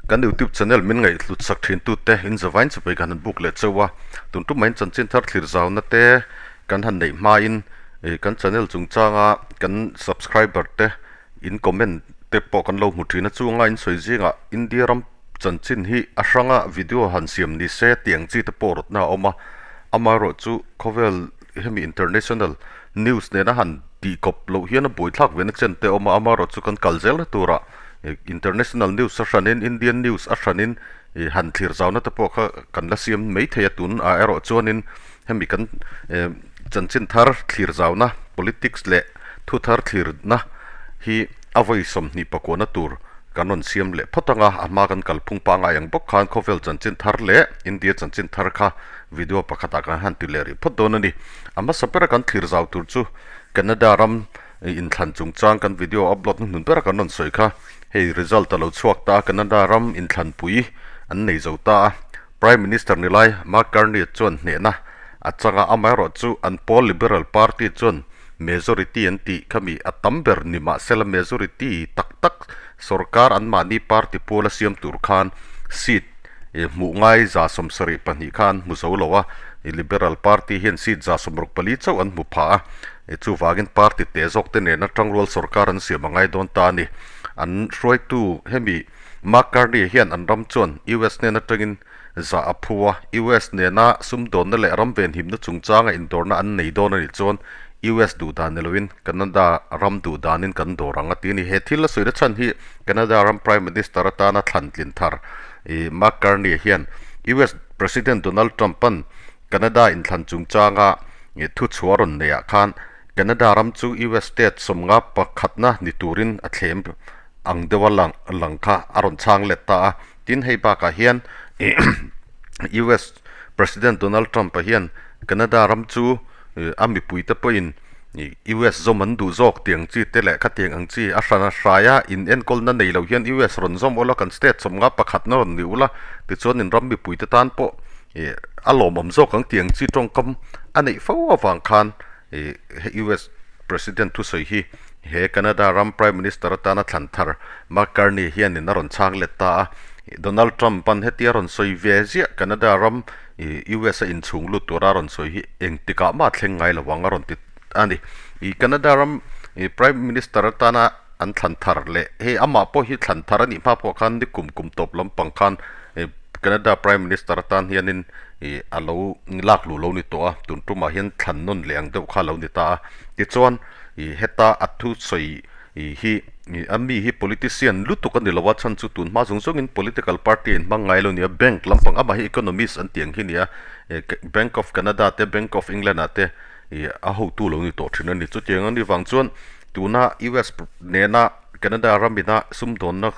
Kan YouTube channel min ngaihhlut sak thin tute in zavain chipai kan han buk leh chauh a, tun tum maiin chanchin thar thlir zauna te kan han neih hmain ih kan channel chungchanga kan subscriber te in comment te pawh kan lo hmu thin a, chunga in sawi zingah India ram chanchin hi a hranga video han siam ni se tiang chi te pawh rawtna a awm a, amaherawhchu khawvel hemi international news nena han tih kawp loh hian a buaithlak ve na chen te a awm a, amaherawhchu kan kal zel na turah international news a hranin Indian news a hranin ih han thlir zauna te pawh kha kan la siam mai thei a tun ah erawh chuanin hemi kan eh chanchin thar thlir zauna politics leh thu thar thlirna hi a vawi 28na tur kan rawn siam leh phawt ang a, a hma kan kalphung pangngai ang bawk khan khawvel chanchin thar leh India chanchin thar kha video pakhatah kan han ti leh rih phawt dawn a ni. A hmasa bera kan thlir zau tur chu Canada ram inthlan chungchang kan video upload hnuhnun bera kan rawn sawi kha hei result a lo chhuak ta a, Canada ram inthlanpui an nei zo ta a, Prime Minister ni lai Mark Carney chuan hnehna a chang a, amaherawhchu an pawl Liberal Party chuan majority an tih khami a tam ber ni mahsela majority tak tak sorkar anmahni party puala siam tur khan seat hmuh ngai 72 kha an hmu zo lo a, Liberal Party hian seat 64 chauh an hmu phah a, chuvangin party teh zawk te nena tangrual sorkar an siam a ngai dawn ta a ni. An hruaitu hemi Mark Carney hian an ram chuan US hnen atangin zah a phu a, US nena sumdawnna leh ram venhimna chungchanga indawrna an nei dawn a nih chuan US duh dan ni loin Canada ram duh danin kan dawr ang a ti a ni. He thil a sawi na chhan hi Canada ram Prime Minister atana thlan tlin thar Mark Carney hian US President Donald Trump-a'n Canada inthlan chungchanga thuchhuah a rawn neihah khan Canada ram chu US state 51na ni turin a thlem ang deuha lang lang kha a rawn chhang let ta a. Tin, hei bakah hian US President Donald Trump-a hian Canada ram chu a mipuite pawhin US zawm an duh zawk tiang chi te leh khatiang ang chi a hran a hrai a, in enkawlna nei lo hian US rawn zawm ula kan state 51 na rawn ni ula tichuan in ram mipuite tan pawh a lawmawm zawk ang tiang chi tawngkam a neih fo avang khan US President thusawi hi he Canada ram Prime Minister atana thlan thar Mark Carney hianin a rawn chhang let ta a, Donald Trump-a'n hetia rawn sawi ve ziah Canada ram US a inchhung lut tura rawn sawi hi engtikah mah thleng ngai lo ang a rawn ti a ni. Canada ram Prime Minister atana an thlan thar leh hei amah pawh hi thlan thar a nih hma pawh khan ni kum kum tawp lampang khan Canada Prime Minister atan hianin a lo lak luh lo ni tawh a, tun tumah hian thlan nawn leh ang deuh kha a lo ni ta a. Tichuan heta a thusawi hi a mi hi politician lutuk a ni lo a, chhan chu tun hma zawng zawngin political party a inhmang ngai lo a ni a, bank lampang amah hi economist an tih ang hi a ni a, Bank of Canada te Bank of England ah te a hotu lo ni tawh thin a ni. Chutiang a ni vang chuan tuna US nena Canada ramina sumdawnna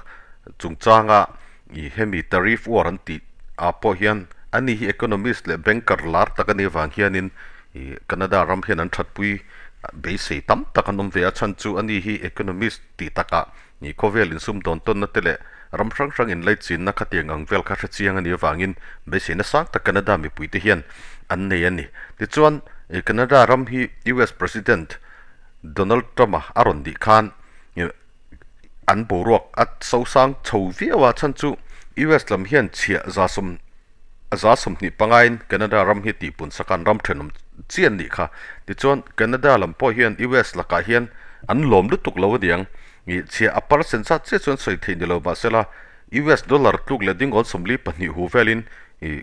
chungchanga hemi tariff war an tih ah pawh hian ani hi economist leh banker lar tak a nih avang hianin Canada ram hian an thatpui beisei tam tak an awm ve a, chhan chu ani hi economist tih takah khawvel insumdawn tawnna te leh ram hrang hrang inlaichinna khatiang ang vel kha hre chiang a nih avangin beiseina sang tak Canada mipuite hian an nei a ni. Tichuan Canada ram hi US President Donald Trump-a a rawn nih khan an boruak a sosang chho viau a, chhan chu US lam hian chhiah 25% in Canada ram hi tihpun sak a, an ram thenawm chian nih kha. Tichuan Canada lam pawh hian US lakah hian an lawm lutuk lo aniang, chhiah a percent zat chiah chuan sawi theih ni lo mahsela US dollar tluk leh ding awn 42 hu velin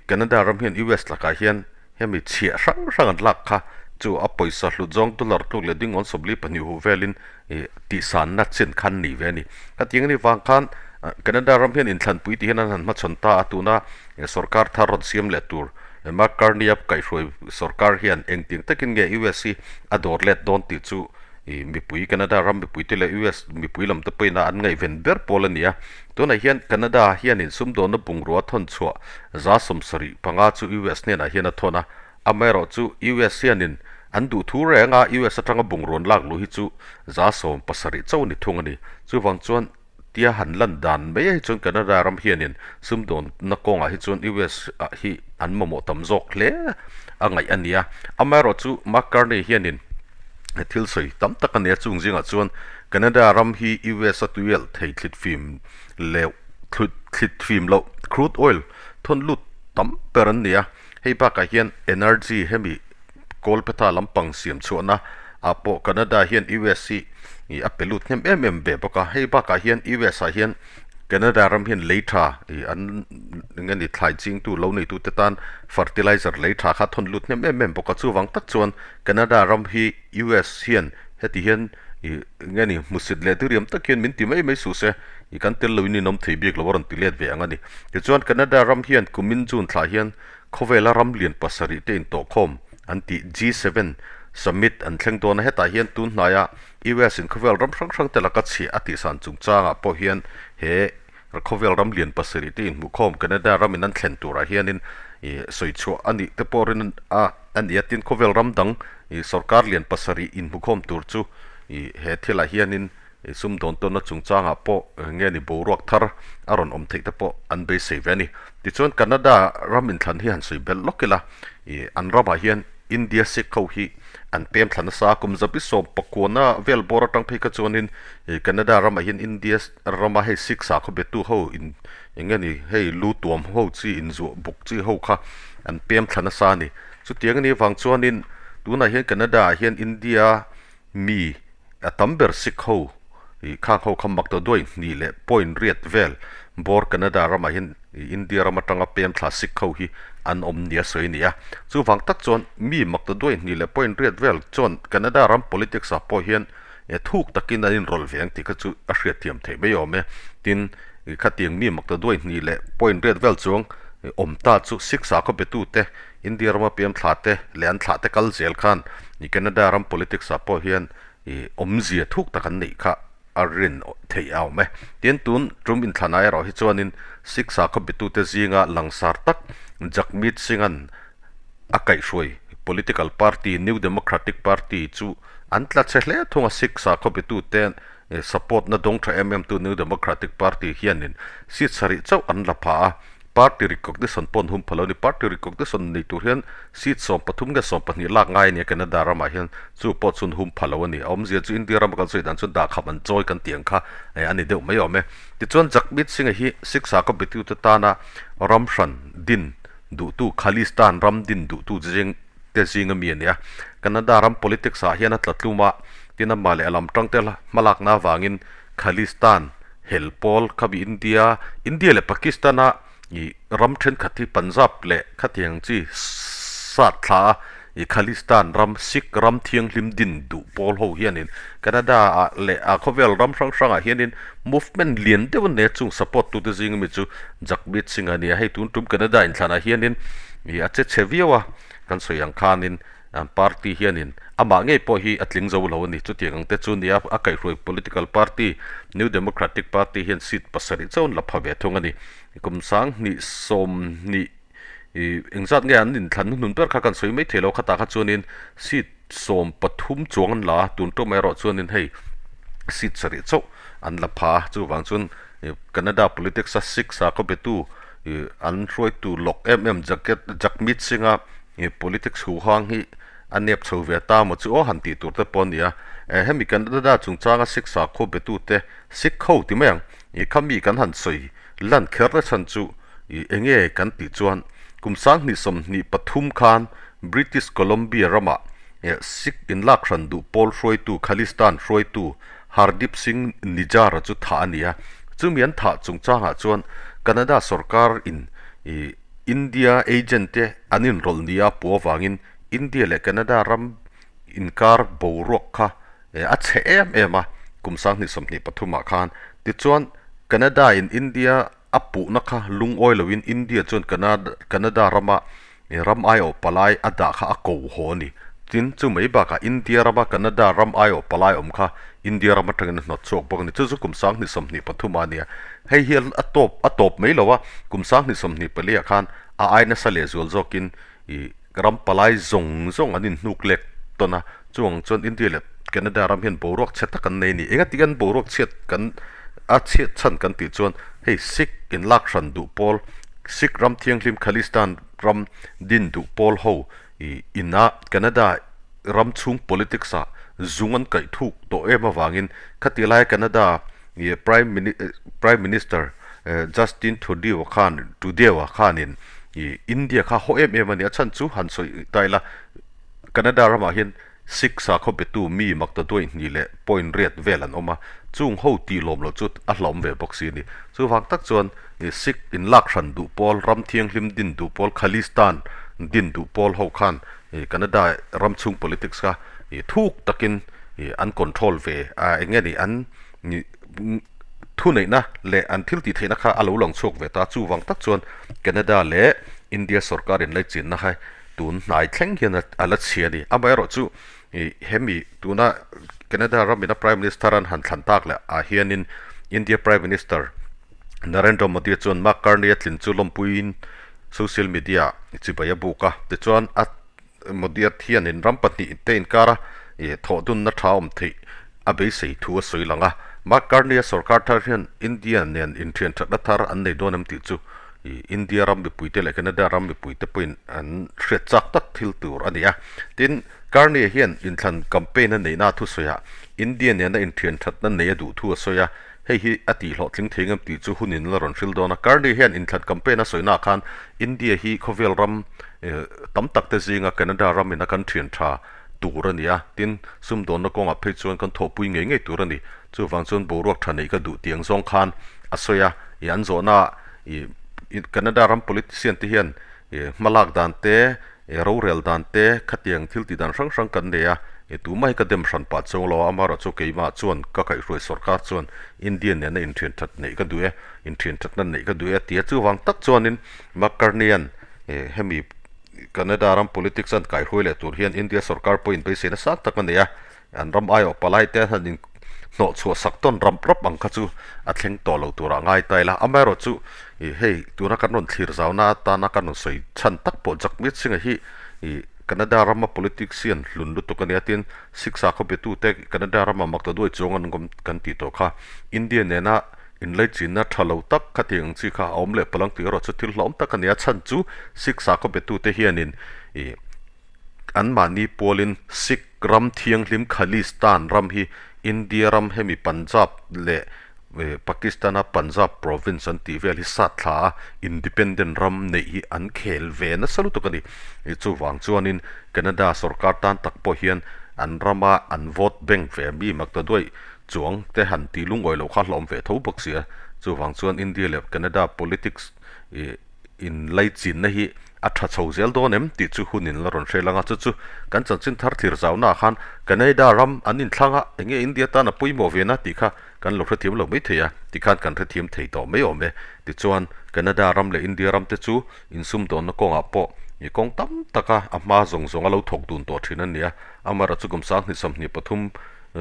Canada ram hian US lakah hian Hemi chhiah hrang hrang an lak kha chu a pawisa hlut zawng dollar tluk leh ding awn 42 hu velin tihsanna chin khan ni ve a ni. Khatiang a ni vang khan Canada ram hian inthlanpui tih hian an han hmachhawn ta a, tuna sorkar thar rawn siam leh tur Mark Carney-a kaihhruai sorkar hian engtiang takin nge US hi a dawr let dawn tih chu mipui Canada ram mipuite leh US mipui lam te pawhin an ngaihven ber pawl a ni a. Tunah hian Canada hianin sumdawnna bungrua thawn chhuah 75% chu US hnenah hian a thawn a, amaherawhchu US hianin an duh thu reng a, US atanga bungrawn lak luh hi chu 70% chauh a ni thung a ni. Chuvang chuan tia han lan dan mai hi chuan Canada ram hianin sumdawnna kawngah hi chuan US ah hi an mamawh tam zawk hle a ngaih a ni a, amaherawhchu Mark Carney hianin thil sawi tam tak a nei a, chung zingah chuan Canada ram hi US a tuialh thei thlit fim leuh thlut. Thlit fim loh crude oil thawn lut tam ber an ni a, hei bakah hian energy hemi Kolpeta lampang siam chhuahna ah pawh Canada hian US hi ih a pe lut hnem em em ve bawk a, hei bakah hian US ah hian Canada ram hian lei tha ih an eng nge ni thlai chingtu lo neitu te tan fertilizer lei tha kha thawn lut hnem em em bawk a, chuvang tak chuan Canada ram hi US hian heti hian ih Nge ni, hmusit leh diriam tak hian min ti mai mai suh se, i kan tel loin in awm thei bik lo a rawn ti let ve ang a ni. Tichuan Canada ram hian kumin June thlah hian khawvela ram lian pasarih te intawhkhawm an tih G7 summit an thleng dawn a, hetah hian tun hnaia US in khawvel ram hrang hrang te laka chhiah a tihsan chungchangah pawh hian he khawvel ram lian pasarih te inhmuhkhawm Canada ram in an thlen turah hianin ih sawi chhuah a nih te pawh rin a a ni a, tin khawvel ram dang ih sorkar lian pasarih inhmukhawm tur chu ih he thilah hianin ih sumdawn tawnna chungchangah pawh nge ni boruak thar a rawn awm theih te pawh an beisei ve a ni. Tichuan Canada ram inthlan hi han sawi belh lawk ila ih an ramah hian India Sikh ho hi an pem thla nasa a, kum zabi sawm pakuana vel bawr atang phei kha chuanin ih Canada ramah hian India rama hei Sikh sakhaw betu ho in eng nge ni hei lu tuam ho chi inzuah buk chi ho kha an pem thla nasa a ni. Chutiang a nih avang chuanin tunah hian Canada ah hian India mi a tam ber Sikh ho ih khang ho kha mak ta duai hnih leh point riat vel bawr Canada ramah hian ih India ram atanga pem thla Sikh ho hi an awm nia sawi a ni a. Chuvang tak chuan mi mak ta duai hnih leh point riat vel chuan Canada ram politics ah pawh hian thuk takin an inrawlh ve ang tih kha chu a hriatthiam theih mai awm e. Tin, khatiang mi mak ta duai hnih leh point riat vel chuang awm ta chu Sikh sakhaw betute India rama piam thla te leh an thlah te kal zel khan Canada ram politics ah pawh hian awmzia thuk tak an neih kha a rin theih a awm e. Tin, tun tum inthlanah erawh hi chuanin Sikh sakhaw betute zinga langsar tak Jagmeet Singh-a'n a kaihhruai political party New Democratic Party chu an tla chhe hle thung a, Sikh sakhaw betute support na dawng tha em em tu New Democratic Party hianin seat sarih chauh an la pha a, party recognition pawh an hum pha lo a ni. Party recognition nei tur hian seat 13 nge 12 lak ngai a ni a Canada ramah hian chu pawh chu an hum pha lo a ni. A awmzia chu India rama kan sawi dan chuan dahkham an chawi kan tih ang kha a ni deuh mai awm e. Tichuan Jagmeet Singh-a hi Sikh sakhaw betute tana ram hran din duhtu Khalistan ram din duhtu zing te zinga mi a ni a. Canada ram politics ah hian a tla tlum a, tin amah leh a lam tang te hmalakna avangin Khalistan hel pawl kha mi India, India leh Pakistan a ih ram thenkhat hi Punjab leh khatiang chi sat thla a ih Khalistan ram Sikh ram thianghlim din duh pawl ho hianin Canada ah leh a khawvel ram hrang hrangah hianin movement lian deuh a nei a chung support tute zinga mi chu Jagmeet Singh a ni a, hei tun tum Canada inthlanah hianin ih a che chhe viau a, kan sawi ang khanin an party hianin amah ngei pawh hi a tling zo lo a ni. Chutiang ang te chu nia a kaihhruai political party New Democratic Party hian seat pasarih chauh an la pha ve thung a ni. Kum 2020 ih engzat nge an inthlan hnuhnun ber kha kan sawi mai thei lo khatah kha chuanin seat 13 chuang an la a, tun tawh mai erawh chuanin hei seat sarih chauh an la pha a, chuvang chuan Canada politics a Sikh sakhaw betu ih an hruaitu lawk em em Jacket Jagmeet Singh a ih politics huhang hi a nep chho ve ta maw chu aw han tih tur te pawh a ni a, hemi Canada chungchanga Sikh sakhaw betu te Sikh ho ti mai ang ih khami kan han sawi lan kher na chhan chu ih eng nge kan tih chuan kum 2023 khan British Columbia ramah ih Sikh inlak hran duh pawl hruaitu Khalistan hruaitu Hardeep Singh Nijjar-a chu thah a ni a, chumi an thah chungchangah chuan Canada sorkar in ih India agent te an inrawlh nia puh avangin India leh Canada ram inkar boruak kha a chhe em em a, kum 2023 ah khan. Tichuan Canada in India a puhna kha lungawi loin India chuan Canada rama ram aiawh palai a dah kha a ko haw a ni. Tin, chu mai bakah India rama Canada ram aiawh palai awm kha India ram atangin a hnawt chhuak bawk a ni. Chu chu kum 2023 a ni a. Hei hi a tawp a tawp mai lo a, kum 2024 ah khan a ai nasa lehzual zawkin ih ram palai zawng zawng an inhnuk lek tawn a, chuang chuan India leh Canada ram hian boruak chhe tak an nei a ni. Enga tika an boruak chhiat kan a chhiat chhan kan tih chuan hei Sikh inlak hran duh pawl, Sikh ram thianghlim Khalistan ram din duh pawl ho ih ina Canada ram chhung politics ah zung an kaih thuk tawh em avangin khati laia Canada ih Prime Prime Minister. Justin Trudeau-a khan Trudeau-a khanin ih India kha haw em em a ni. A chhan chu han sawi ta ila Canada ramah hian Sikh sakhaw betu mi makta duai hnih leh point riat vel an awm a, chung ho tih lawm loh chu a hlauhawm ve bawk si a ni. Chuvang tak chuan Sikh inlak hran duh pawl, ram thianghlim din duh pawl, Khalistan din duh pawl ho khan Canada ram chhung politics kha thuk takin an control ve a, eng nge ni an thuneihna leh an thil tih theihna kha a lo lang chhuak ve ta. Chuvang tak chuan Canada leh India sorkar inlaichinna kha tun hnai thleng hian a la chhia a ni. Amaherawh chu ih hemi tuna Canada ramina Prime Minister an han thlan tak leh ah hianin India Prime Minister Narendra Modi chuan Mark Carney a tlin chu lawmpuiin social media ah chibai a buk a. Tichuan a Modi a hianin ram pahnih te inkara ih thawhdunna tha awm theih a beisei thu a sawi lang a. Mark Carney a sorkar thar hian India nen inthian thatna thar an nei dawn em tih chu India ram mipuite leh Canada ram mipuite pawhin an hriat chak tak thil tur a ni a. Tin, Carney hian inthlan campaign a neihna thusawiah India nena inthian thatna nei a duh thu a sawi a, hei hi a tihhlawhtling thei ngam tih chu hunin la rawn hril dawn a. Carney hian inthlan campaign a sawinaah khan India hi khawvel ram tam tak te zinga Canada ramin a kan thian tha tur a ni a, tin, sumdawnna kawngah phei chuan kan thawhpui ngei ngei tur a ni. Chuvang chuan boruak tha neih ka duh tih ang zawng khan a sawi a, ih an zawhna ih Canada ram politician te hian ih hmalak dan te, ih rorel dan te khatiang thil tih dan hrang hrang kan nei a, ih tumah hi ka dem hran pah chuang lo a, amaherawh chu keimah chuan ka kaihhruai sorkar chuan India nena inthian that neih ka duh e, inthian thatna neih ka duh e a ti a, chuvang tak chuanin Mark Carney-a'n ih hemi Canada ram politics an kaihhruai leh tur hian India sorkar pawhin beiseina sang tak a nei a, An ram aiawh palai te han in hnawh chhuah sak tawn rap rap ang kha chu a thleng tawh lo turah ngai ta ila. Amaherawh chu ih hei tuna kan rawn thlir zauna atana kan rawn sawi chhan tak pawh Jagmeet Singh-a hi ih Canada rama politician hlun lutuk a nia tin Sikh sakhaw betute Canada rama mak ta duai chuang an awm kan tih tawh kha. India nena inlaichinna tha lo tak khatiang ang chi kha a awm leh palang tih erawh chu thil hlauhawm tak a nia. Chhan chu Sikh sakhaw betute hianin ih Anmahni pualin Sikh ram thianghlim Khalistan ram hi India ram hemi Punjab leh Pakistan-a Punjab province an tih vel hi sat thla a, independent ram neih hi an khel ve nasa lutuk a ni. Chuvang chuanin Canada sorkar tan tak pawh hian an rama an vote bank ve mi maktaduai chuang te han tih lungawi loh kha hlawm ve tho bawk si a. Chuvang chuan India leh Canada politics ih Inlaichinna hi a tha chho zel dawn em tih chu hun in la rawn hre lang a, chu chu kan chanchin thar thlir zaunaah khan Canada ram an inthlang a, enge India tan a pawimawh ve na tih kha kan lo hrethiam lo mai thei a, tikhan kan hrethiam thei tawh mai awm e. Tichuan, Canada ram leh India ram te chu insumdawnna kawngah pawh i kawng tam taka a hma zawng zawng a lo thawk dun tawh thin a ni a, amaherawh chu kum 2023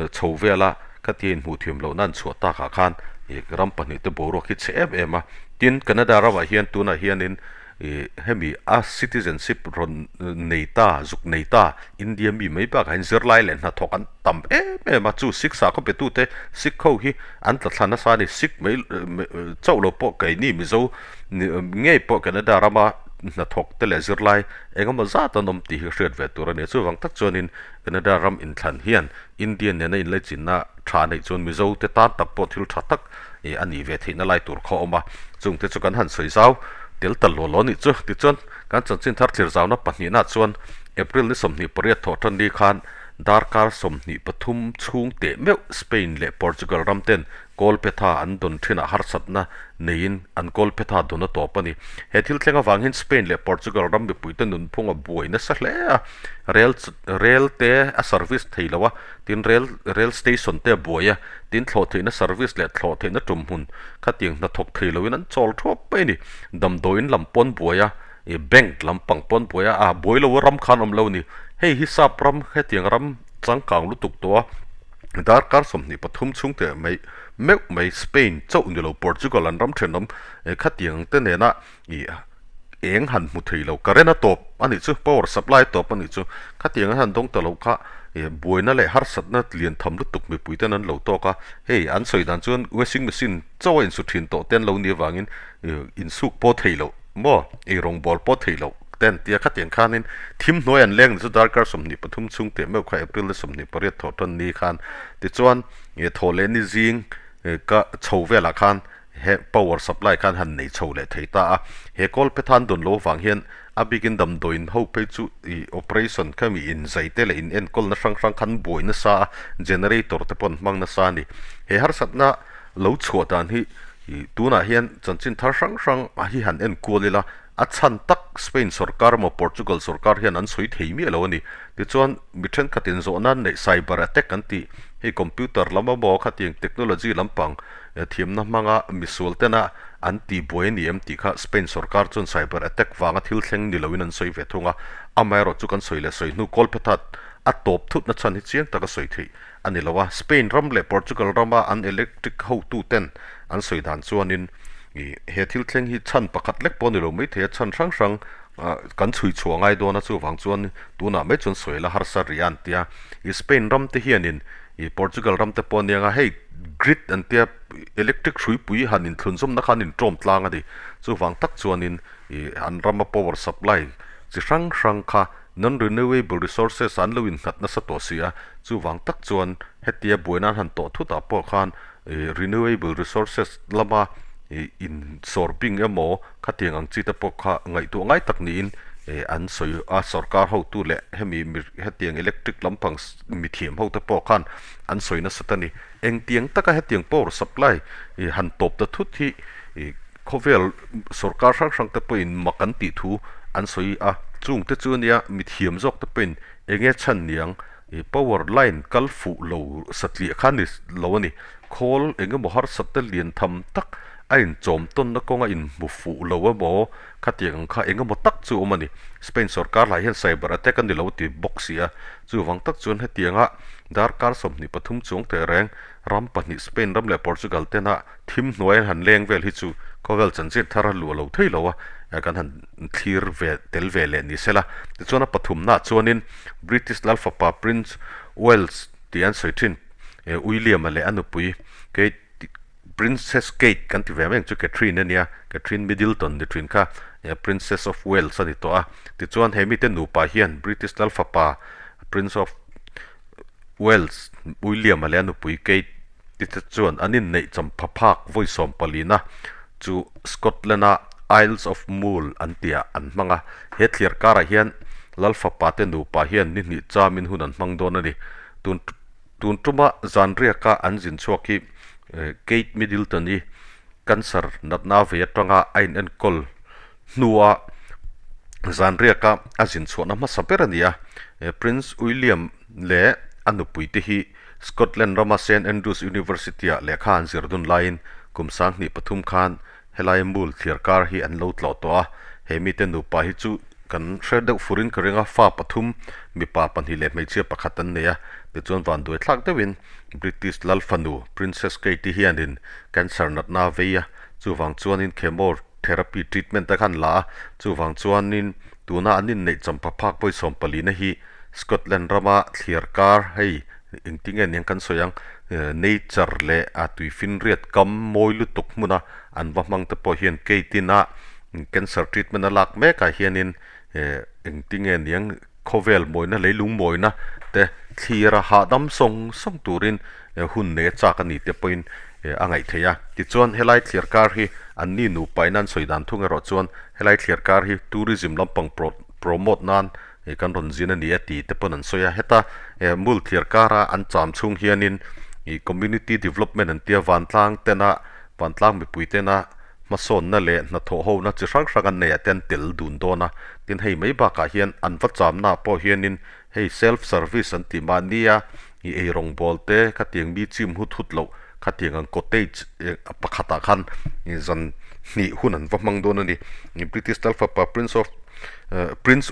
chho vela khatia inhmuh thiam lohna an chhuah takah khan ih ram pahnih te boruak hi chhe em em a. Tin, Canada ramah hian tunah hianin ih hemi a citizenship rawn nei ta, zuk nei ta India mi mai bakah hian zirlai leh hnathawk an tam em em a. Chu Sikh sakhaw petute Sikh ho hi an tla thla nasa a ni. Sikh mai chauh lo pawh keini Mizo ngei pawh Canada rama hnathawk te leh zirlai engemaw zat an awm tih hi hriat ve tur a ni. Chuvang tak chuanin Canada ram inthlan hian India nena inlaichinna tha neih chuan Mizo te tan tak pawh thil tha tak a nih ve theihna lai tur khaw a awm a, chungte chu kan han sawi zau tel ta luah lo a nih chu. Tichuan, kan chanchin thar thlir zauna pahnihna chuan April ni 28 thawh tan ni khan darkar 23 chhung teh meuh Spain leh Portugal ram ten Kawlphetha an dawn thinah harsatna neiin an Kawlphetha dawn a tawp a ni. He thil thleng avang hian Spain leh Portugal ram mipuite nunphung a buai nasa hle a, rel rel te a service thei lo a, tin rel rel station te a buai a, tin thlawh theihna service leh thlawh theihna tum hmun khatiang hnathawk thei loin an chawl thuap mai a ni. Damdawiin lam pawn buai a, ih bank lampang pawn buai a, a buai lo a ram khan awm lo a ni. Hei hi sap ram hetiang ram changkang lutuk tawh a. Darkar 23 chhung teh mai meuh mai Spain chauh ni lo Portugal an ram thenawm khatiang te nena ih eng han hmu thei lo current a tawp a nih chu power supply a tawp a nih chu khatiang an han dawng ta lo kha ih buaina leh harsatna lian tham lutuk mipui ten an lo tawk a hei an sawi dan chuan washing machine chauh a insu thin tawh te an lo nih avangin ih insuk pawh thei loh maw eirawng bawl pawh thei loh. Te an tia khatiang khanin thim hnuai an leng ni chu darkar 23 chhung teh meuh kha April ni 28 thawh tan ni khan tichuan ih thawh leh ni zing ka chho velah khan he power supply khan han nei chho leh thei ta a. He kawl phetha an dawn lo avang hian a bikin damdawiin ho phei chu ih operation kha mi inzai te leh in enkawlna hrang hrang khan buai nasa a, generator te pawh an hmang nasa a ni. He harsatna lo chhuah dan hi ih tunah hian chanchin thar hrang hrang hi han enkual ila a chhan tak Spain sorkar emaw Portugal sorkar hian an sawi thei miah lo a ni. Tichuan mi thenkhatin zawh nan neih cyber attack an tih hei computer lam emaw khatiang technology lampang thiamna hmanga misual tena an tihbuai a ni em tih kha Spain sorkar chuan cyber attack vanga thil thleng ni loin an sawi ve thung a, amaherawh chu kan sawi leh sawi hnu kawlphethat a tawp thutna chhan hi chiang taka sawi theih a ni lo a. Spain ram leh Portugal rama an electric hotuten an sawi dan chuanin he thil thleng hi chhan pakhat lek pawh a ni lo maithei a, chhan hrang hrang kan chhui chhuah ngai dawn a, chuvang chuan tunah mai chuan sawi la harsa rih a an ti a. Spain ram te hianin Portugal ram te pawh a nia nga hei grid an tia electric hruipui han inthlunzawmna kha an inṭawm tlang a ni. Chuvang tak chuanin an rama power supply chi hrang hrang kha non-renewable resources an lo innghat nasa tawh si a, chuvang tak chuan hetia buaina an han tawh thutah pawh khan renewable resources lama insawr bing emaw khatiang ang chi te pawh kha ngaihtuah ngai tak niin an sawi a, sorkar hotu leh hemi hetiang electric lampang mithiam hote pawh khan an sawi nasat a ni. Engtiang taka hetiang power supply han tawp ta thut hi Khawvel sorkar hrang hrang te pawhin mak an tih thu an sawi a, chung te chu ania mithiam zawk te pawhin eng nge chhan niang ih power line kal fuh lo satliah kha ni lo a ni. Khawl eng emaw harsat te lian tham tak a inchawm tawnna kawnga inhmu fuh lo emaw khatiang ang kha eng emaw tak chu awm a ni. Spain sorkar lah hian cyber attack a ni lo ti bawk si a, chuvang tak chuan hetianga darkar 23 chuang teh reng ram pahnih Spain ram leh Portugal tena Thim hnuai an han leng vel hi chu khawvel chanchin thar a luah lo thei lo a, kan han thlir ve tel ve leh ni sela. Tichuan a pathumnaah chuanin British lal fapa Prince Wales tih an sawi thin, William-a leh a nupui Kate, Princess Kate kan ti ve mai ang chu Catherine a nia, Catherine Middleton ni thin kha Princess of Wales a ni tawh a. Tichuan he mite nupa hian British lal fapa Prince of Wales William-a leh a nupui Kate, Tite chuan an inneih champha phak vawi sawmpalina chu Scotland-a Isles of Mull an tihah an hmang a. He thliar karah hian Lal fapa te nupa hian ni hnih chamin hun an hmang dawn a ni. Tun tun tuma zan riaka an zin chhuak hi Kate Middleton-i cancer natna vei atanga a inenkawl hnua zan riaka a zin chhuahna hmasa ber a ni a. Prince William leh a nupuite hi Scotland rama St Andrews University-ah lehkha an zir dun laiin kum 2003 khan helai Mull thliar kar hi an lo tlawh tawh a. He mite nupa hi chu kan hre deuh furin ka ring a, fa pathum, mipa pahnih leh hmeichhia pakhat an nei a. Tichuan vanduai thlak deuhin British lal fanu Princess Kate-i hianin cancer natna a vei a, chuvang chuanin chemo therapy treatment te khan la a, chuvang chuanin tuna an inneih champha phak vawi sawmpalina hi Scotland rama thliar kar hei engtinge aniang kan sawi ang nature leh a tuifinriat kam mawi lutuk hmuna an va hmang te pawh hian Kate-in a cancer treatment a lak mek ah hianin engtinge aniang khawvel mawina leilung mawina te thlir a hahdam sawng sawng turin hun nei a chak a ni te pawhin a ngaih theih a. Tichuan helai thliar kar hi anni nupa in an sawi dan thung erawh chuan helai thliar kar hi tourism lampang promote nan kan rawn zin a ni a ti te pawn an sawi a. Heta mul thliar kara an cham chhung hianin community development an tia vantlang tena vantlang mipui tena hmasawnna leh hnathawh hona chi hrang hrang an neih ah te an tel dun dawn a. Tin hei mai bakah hian an va chamna ah pawh hianin hei self service an tih mahnia i ei rawngbawl te khatiang mi chim hut hut loh khatiang ang cottage pakhatah khan zan hnih hun an va hmang dawn a ni. British lal fapa Prince of Prince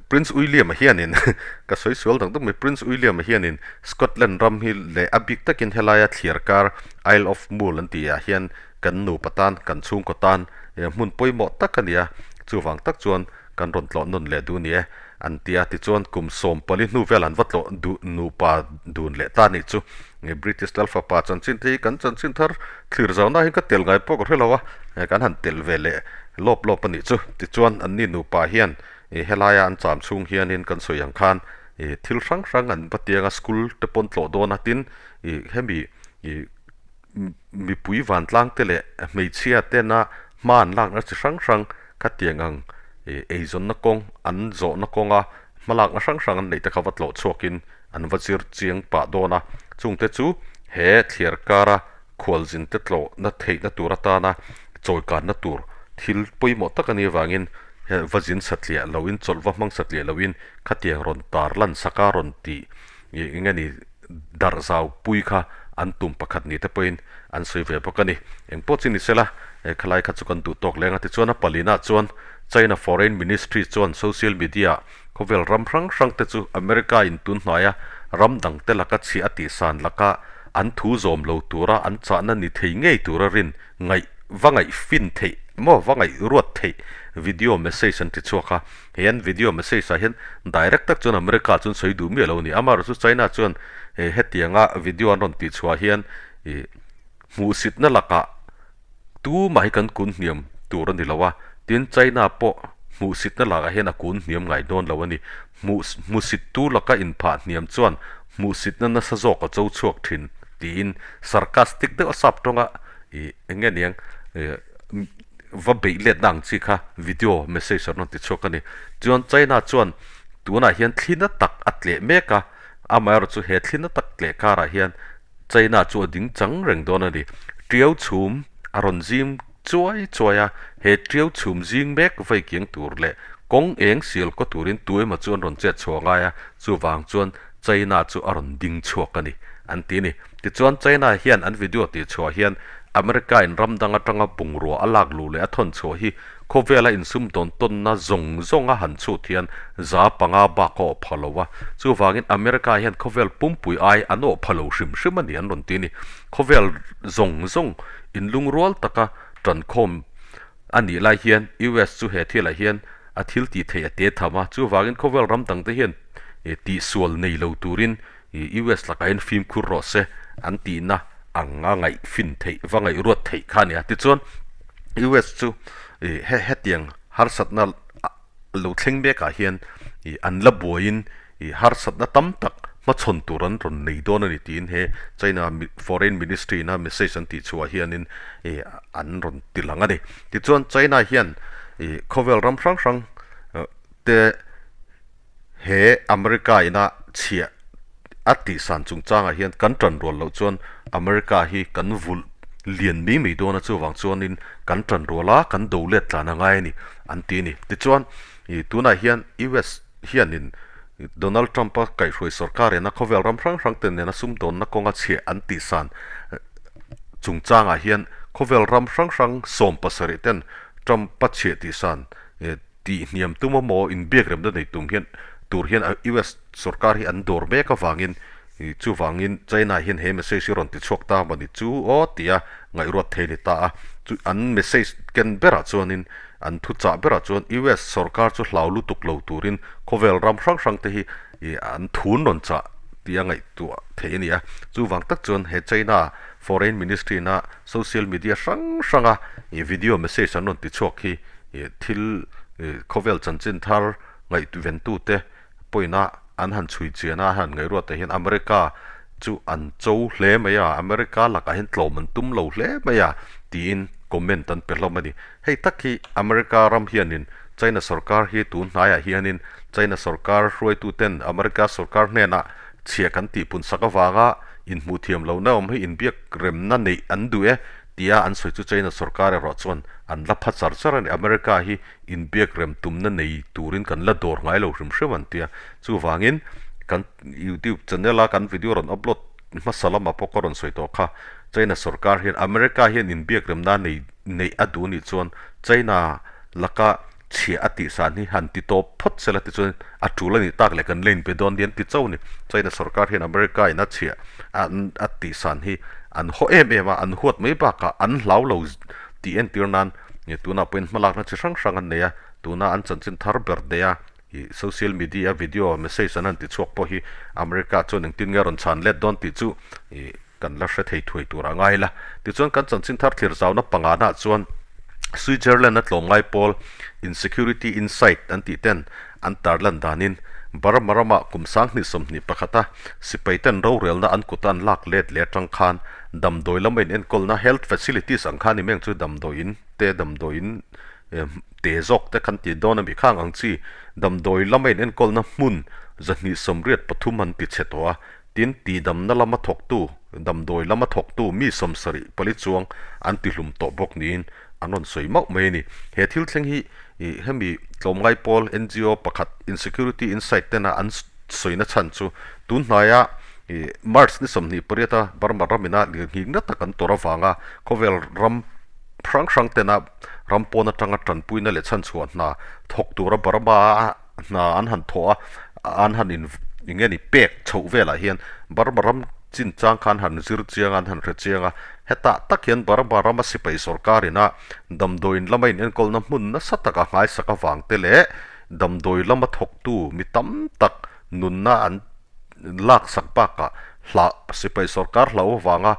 Prince William-a hianin ka sawi sual dang dang mai Prince William-a hianin Scotland ram hi leh a bik takin helaia thliar kar Isle of Mull an tih ah hian kan nupa tan kan chhungkaw tan hmun pawimawh tak a ni a, chuvang tak chuan kan rawn tlawh nawn leh duh a ni e an ti a, tichuan kum 14 hnu vel an va tlawh duh nupa dun leh ta nih chu British lal fapa chanchin te hi kan chanchin thar thlir zauhna hi ka tel ngai pawh ka hre lo a, kan han tel ve leh lawp lawp a nih chu, tichuan anni nupa hian helaia an cham chhung hianin kan sawi ang khan thil hrang hrang an va tiang a, school te pawn tlawh dawn a tin hemi. mipui vantlang te leh hmeichhia tena hma an lakna chi hrang hrang khatiang ang eizawnna kawng an zawhna kawnga hmalakna hrang hrang an neih te kha va tlawh chhuakin an va zir chiang pah dawn a, chungte chu he thliar kara khualzin te tlawhna theihna tur atana chawikanna tur thil pawimawh tak a nih avangin va zin satliah loin chawlh va hmang satliah loin khatiang rawn tar lan sak a rawn tih eng nge ni darh zau pui kha an tum pakhat ni te pawhin an sawi ve bawk a ni. Eng pawh chu ni sela khalai kha chu kan duh tawk leng a tichuan a palinah chuan China Foreign Ministry chuan social media ah khawvel ram hrang hrang te chu America in tun hnuaia ram dang te laka chhiah a tihsan laka an thu zawm lo tura an chahna ni thei ngei tura rin ngaih va ngaih fin theih maw va ngaih ruat theih video message an ti chhuak a. Hei an video message ah hian direct tak chuan America chuan sawi duh miah lo a ni. Amaherawhchu China chuan hetianga video an rawn tih chhuah hian ih hmuhsitna lakah tumah hi kan kun hniam tur a ni lo a, tin China pawh hmuhsitna lakah hian a kun hniam ngai dawn lo a ni. Hmuh hmuhsittu laka inphah hniam chuan hmuhsitna nasa zawk a cho chhuak thin tiin sarcastic deuh a sap tawnga ih eng nge niang ih va beih letna ang chi kha video message an rawn ti chhuak a ni. Chuan China chuan tunah hian thli na tak a tleh mek a, amaherawhchu he thli na tak tleh karah hian China chu a ding chang reng dawn a ni. Tiau chhum a rawn zim chuai chuai a, he tiau chhum zing mek vei kiang tur leh kawng eng sial kaw turin tu emaw chu an rawn chet chhuah ngai a, chuvang chuan China chu a rawn ding chhuak a ni, an ti a ni. Tichuan China hian an video tih chhuah hian America in ram dang atanga bungrua a lak luh leh a thawn chhuah hi khawvela insumdawn tawnna zawng zawnga han chhut hian 500 bak a awh pha lo a, chuvangin America hian khawvel pumpui ai an awh pha lo hrim hrim a ni an rawn ti a ni. Khawvel zawng zawng inlungrual taka tankhawm a nih lai hian US chu he thilah hian a thil tih theih a te tham a, chuvangin khawvel ram dangte hian tihsual nei lo turin US lakah hian fimkhur rawh se an tihna ang a ngaih fin theih va ngaih ruat theih kha a ni a. Tichuan US chu he hetiang harsatna lo thleng mekah hian an la buaiin harsatna tam tak hmachhawn tur an rawn nei dawn a ni tiin he China Foreign Ministry ina message an tih chhuah hianin an rawn ti lang a ni. Tichuan China hian khawvel ram hrang hrang te He America ina chhiah a tihsan chungchangah hian kan tan rual loh chuan America hi kan vulh lian mai mai dawn a, chuvang chuanin kan tan rual a, kan do let tlan a ngai a ni an ti a ni. Tichuan ih tunah hian US hianin Donald Trump-a kaihhruai sorkar ina khawvel ram hrang hrang te nena sumdawnna kawnga chhiah an tihsan chungchangah hian khawvel ram hrang hrang 70 ten Trump-a chhiah tihsan Tih hniam tum emaw inbiak remna nei tum hian tur hian US sorkar hi an dawr mek avangin chuvangin China hian he message hi rawn ti chhuak ta mawni chu aw tia ngaihruat thei a ni ta a. Chu an message ken berah chuanin an thuchah berah chuan US sorkar chu hlau lutuk lo turin khawvel ram hrang hrang te hi an thun rawn chah tia ngaihtuah theih a ni a. Chuvang tak chuan he China Foreign Ministry na social media hrang hranga video message an rawn ti chhuak hi ih thil ih khawvel chanchin thar ngaihventute pawina an han chhui chian a, an han ngaihruat teh hian America chu an cho hle mai a, America lakah hian tlawm an tum lo hle mai a tiin comment an pe hlawm a ni. Hei tak hi America ram hianin China sorkar hi tun hnaiah hianin China sorkar hruaituten America sorkar hnenah chhia kan tihpun sak avanga inhmuh thiam lohna awm hi inbiak remna neih an duh e tia an sawi chu China sorkar erawh chuan an la pha char char a ni. America hi inbiak rem tumna nei turin kan la dawr ngai lo hrim hrim an ti a. Chuvangin kan YouTube channel a kan video rawn upload hmasa lamah pawh ka rawn sawi tawh kha China sorkar hian America hian inbiak remna nei neih a duh nih chuan China laka chhiah a tih san hi han ti tawp phawt sela tichuan a tul a nih tak leh kan la inbe dawn nia an ti chauh a ni. China sorkar hian America in a chhiah an a tih san hi an haw em em a, an huat mai bakah an hlau lo tih entir nan tunah pawhin hmalakna chi hrang hrang an nei a, tuna an chanchin thar ber nei a ih social media video message an han ti chhuak pawh hi America chuan engtin nge a rawn chhan let dawn tih chu ih Kan la hre thei thuai tur a ngai la. Tichuan kan chanchin thar thlir zauna pangana chuan Switzerland a tlawmngai pawl Insecurity Insight an tih ten an tarlan danin Burma rama kum 2021 a sipai ten rorelna an kuta an lak let leh atang khan Damdawi lama in enkawlna health facilities ang kha a ni mai ang chu damdawi in te damdawi in te zawk te kan tih dawn a mi khang ang chi damdawi lama in enkawlna hmun 283 an ti chhe tawh a, tin tihdamna lama thawktu damdawi lama thawktu mi 74 chuang an ti hlum tawh bawk niin an rawn sawi mauh mai a ni. He thil thleng hi ih hemi tlawmngai pawl NGO pakhat Insecurity Insight tena an sawina chhan chu tun hnaia ih March ni 28 a Burma ramina lirnghing na tak an tawrh avanga khawvel ram hrang hrang tena ram pawn atanga tanpuina leh chhanchhuah hna thawk tura Burma a hna an han thawh a, an han in eng nge ni pek chhoh velah hian Burma ram chinchang kha an han zir chiang a, an han hre chiang a, hetah tak hian Burma rama sipai sorkar ina damdawiin lama inenkawlna hmun nasa taka nghaisak avang te leh damdawi lama thawktu mi tam tak nunna an laksak bakah hlah sipai sorkar hlau avanga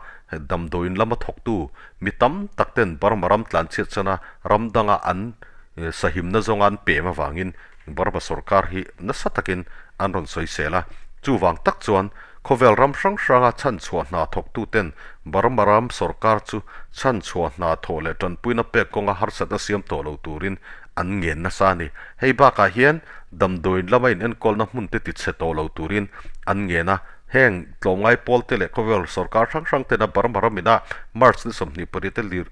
damdawiin lama thawktu mi tam tak ten Burma ram tlanchhiat chana ram danga an sahimna zawnga an pem avangin Burma sorkar hi nasa takin an rawn sawisel a. Chuvang tak chuan khawvel ram hrang hranga chhanchhuah hna thawktuten Burma ram sorkar chu chhanchhuah hna thawh leh tanpuina pek kawnga harsatna siam tawh lo turin an ngen nasa a ni. Hei bakah hian damdawiin lama inenkawlna hmunte tichhe tawh lo turin an ngen a. Heng tlawmngai pawlte leh khawvel sorkar hrang hrang tena Burma ramina March ni 28 te lir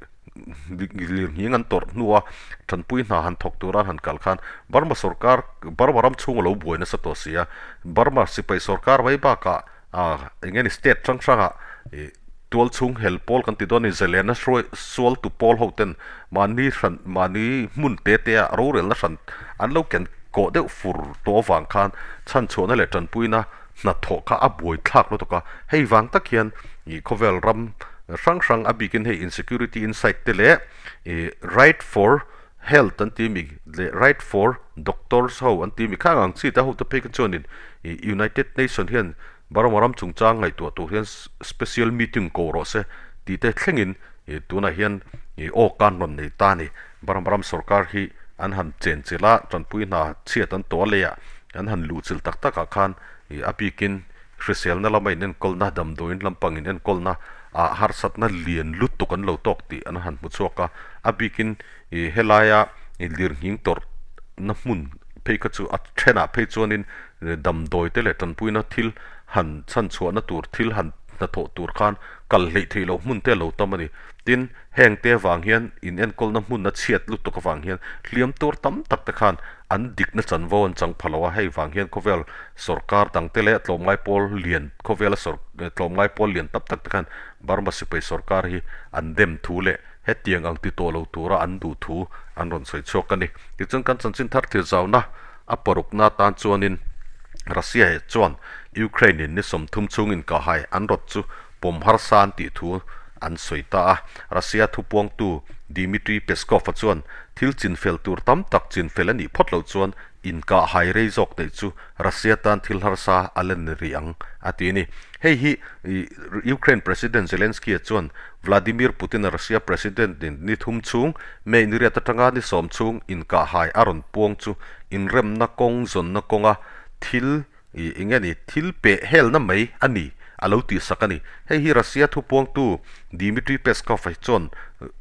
lirnghing an tawrh hnua tanpui hna han thawk tura an han kal khan Burma sorkar Burma ram chhung a lo buai nasa tawh si a. Burma sipai sorkar mai bakah ah eng nge ni state hrang hrangah ih tual chhung hel pawl kan ti dawn a ni zalena hruai sual tu pawl ho ten mahni hran mahni hmun te te ah rorelna hran an lo ken kawh deuh fur tawh avang khan chhanchhuahna leh tanpuina hnathawh kha a buai thlak lutuk a, hei vang tak hian ih khawvel ram hrang hrang a bikin hei insecurity insight te leh ih right for health an tih mi leh right for doctors ho an tih mi khang ang chi te ho te phei kha chuanin ih United Nation hian Burma ram chungchang ngaihtuah tur hian special meeting ko rawh se tih te thlengin ih tunah hian ih aw kan rawn nei ta a ni. Burma ram sorkar hi an han chenchilh a, tanpui hna chhiat an tawh a leiah an han luhchilh tak takah khan ih a bikin hriselna lama inenkawlna, damdawiin lampang inenkawlna ah harsatna lian lutuk an lo tawk tih an han hmu chhuak a. A bikin ih helaia ih lirnghing tawrhna hmun phei kha chu a thenah phei chuanin damdawi te leh tanpuina thil han chhanchhuahna tur thil han hnathawh tur khan kal hleih theih loh hmun te a lo tam a ni. Tin, heng te avang hian inenkawlna hmun a chhiat lutuk avang hian hliam tur tam tak te khan an dikna chanvo an chang pha lo a, hei vang hian khawvel sorkar dang te leh tlawmngai pawl lian khawvela sawr tlawmngai pawl lian tam tak te khan Burma sipai sorkar hi an dem thu leh hetiang ang ti tawh lo tura an duh thu an rawn sawi chhuak a ni. Tichuan kan chanchin thar thil zauna a parukna atan chuanin Russia he chuan Ukraine in ni 30 chhung inkahhai an rawt chu pawm harsa an tih thu an sawi ta a. Russia thupuangtu Dmitry Peskov-a chuan thil chinfel tur tam tak chinfel a nih phawt loh chuan inkah hai rei zawk neih chu Russia tan thil harsa a la ni rih ang, a ti a ni. Hei hi Ukraine President Zelensky-a chuan Vladimir Putin-a Russia President-in ni thum chhung May ni riat atanga ni sawm chhung inkah hai a rawn puang chu inremna kawng zawnna kawnga thil Ih, eng nge ni, thil peh helna mai a ni, a lo tihsak a ni. Hei hi Russia thupuangtu Dmitry Peskov hi chuan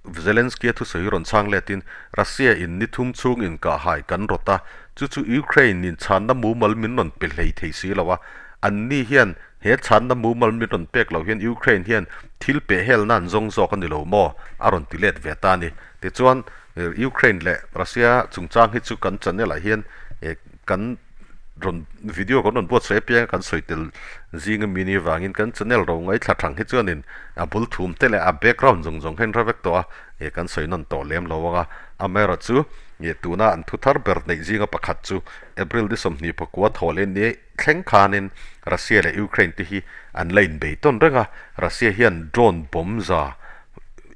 Zelensky-a thusawi rawn chhang letin, Russia in ni thum chhung inkahhai kan rawt a, chu chu Ukraine in chhanna mumal min rawn pe hlei thei si lo a, anni hian he chhanna mumal min rawn pek loh hian Ukraine hian thil peh helna an zawng zawk a ni lo maw? a rawn ti let ve ta a ni. Tichuan, Ukraine leh Russia chungchang hi chu kan channel ah hian kan rawn video kan rawn buatsaih apiang a kan sawi tel zing ami ni avangin kan channel ro ngaithla thang hi chuanin a bul thum te leh a background zawng zawng hian hre vek tawh a ih kan sawi nawn tawh lem lo ang a amaherawhchu ih tuna an thu thar ber neih zinga pakhat chu April ni 29 thaw leh ni thleng khanin Russia leh Ukraine te hi an la inbei tawn reng a Russia hian drone bomb za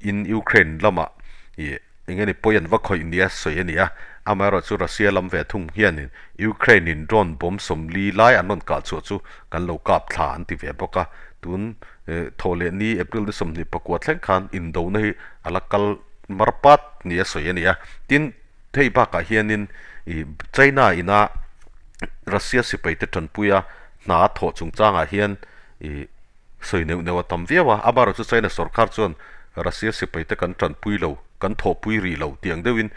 in Ukraine lamah ih Eng nge ni pawi an va khawih nia sawi a ni a, amaherawhchu Russia lam ve thung hianin Ukraine in drone bomb 40 lai an rawn kah chhuah chu kan lo kap thla an ti ve bawk a, tun thawh leh ni April ni 29 thleng khan indona hi a la kal mar pat nia sawi a ni a, tin hei bakah hianin China ina Russia sipaite tanpuia hna a thawh chungchangah hian. sawi neuh neuh a tam viau a, amaherawhchu China sorkar chuan Russia sipai te kan tanpui lo, kan thawhpui rih lo tih ang deuhin